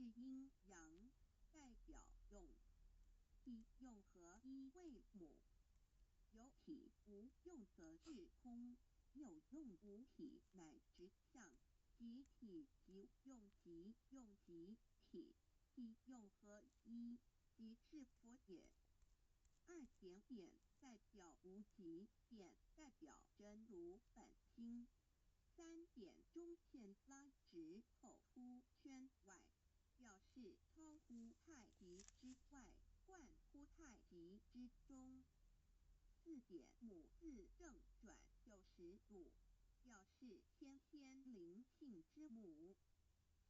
是阴阳，代表用。体用合一为母。有体无用则是空，有用无体乃实相。即体即用即用即体，体用合一，即是佛也。二点点代表无极，点代表真如本心。三点中线拉直后出圈外，表示超乎太极之外，贯乎太极之中。四点母字正转90度，表示先天灵性之母。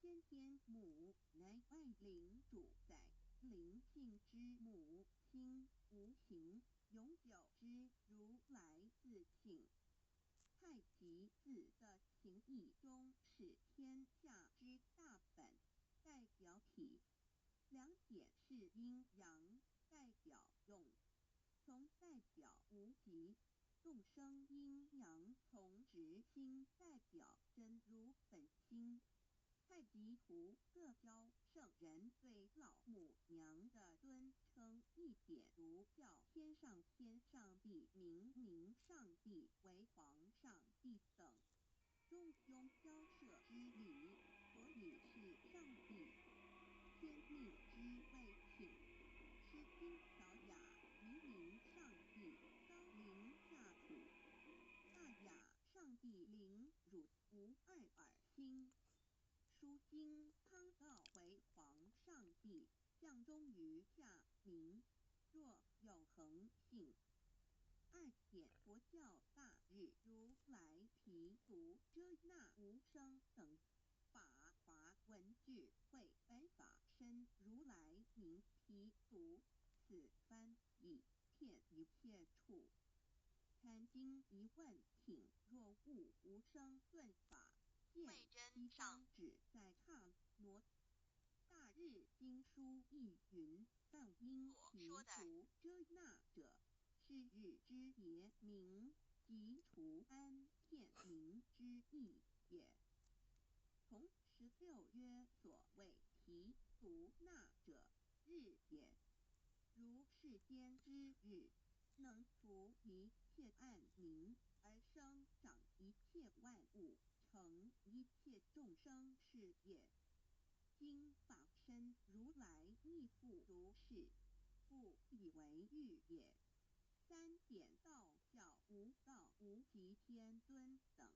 先天母乃万灵主宰，灵性之母心无形永久之如来自性。太极字的形意中是天下之大本，代表体。两点是阴阳，代表用。从代表无极，众生阴阳同质心，代表真如本心。太极图各教圣人对老母娘的尊称一点如叫天上天上帝明明上帝为皇上帝等。中庸交涉之理，所以是上帝。天命之谓性。诗经小雅明明上帝高临下土，大雅上帝凌辱无二尔心。书经康诰为皇上帝降忠于下民，若有恒性。二点佛教大日如来毗卢遮那无生等。法华文具会本法身如来名毗卢，此翻译遍一切处。坛经疑问品若悟无生顿法，见西方只在刹那。大日经疏亦云：梵音毗卢遮那者，是日之别名，即除安片名之意也。同16曰：所谓毗卢那者，日也。如世间之日，能除一切暗冥，而生长一切万物，成一切众生是也。今法身如来亦复如是，故以为喻也。三点道教无道无极天尊等。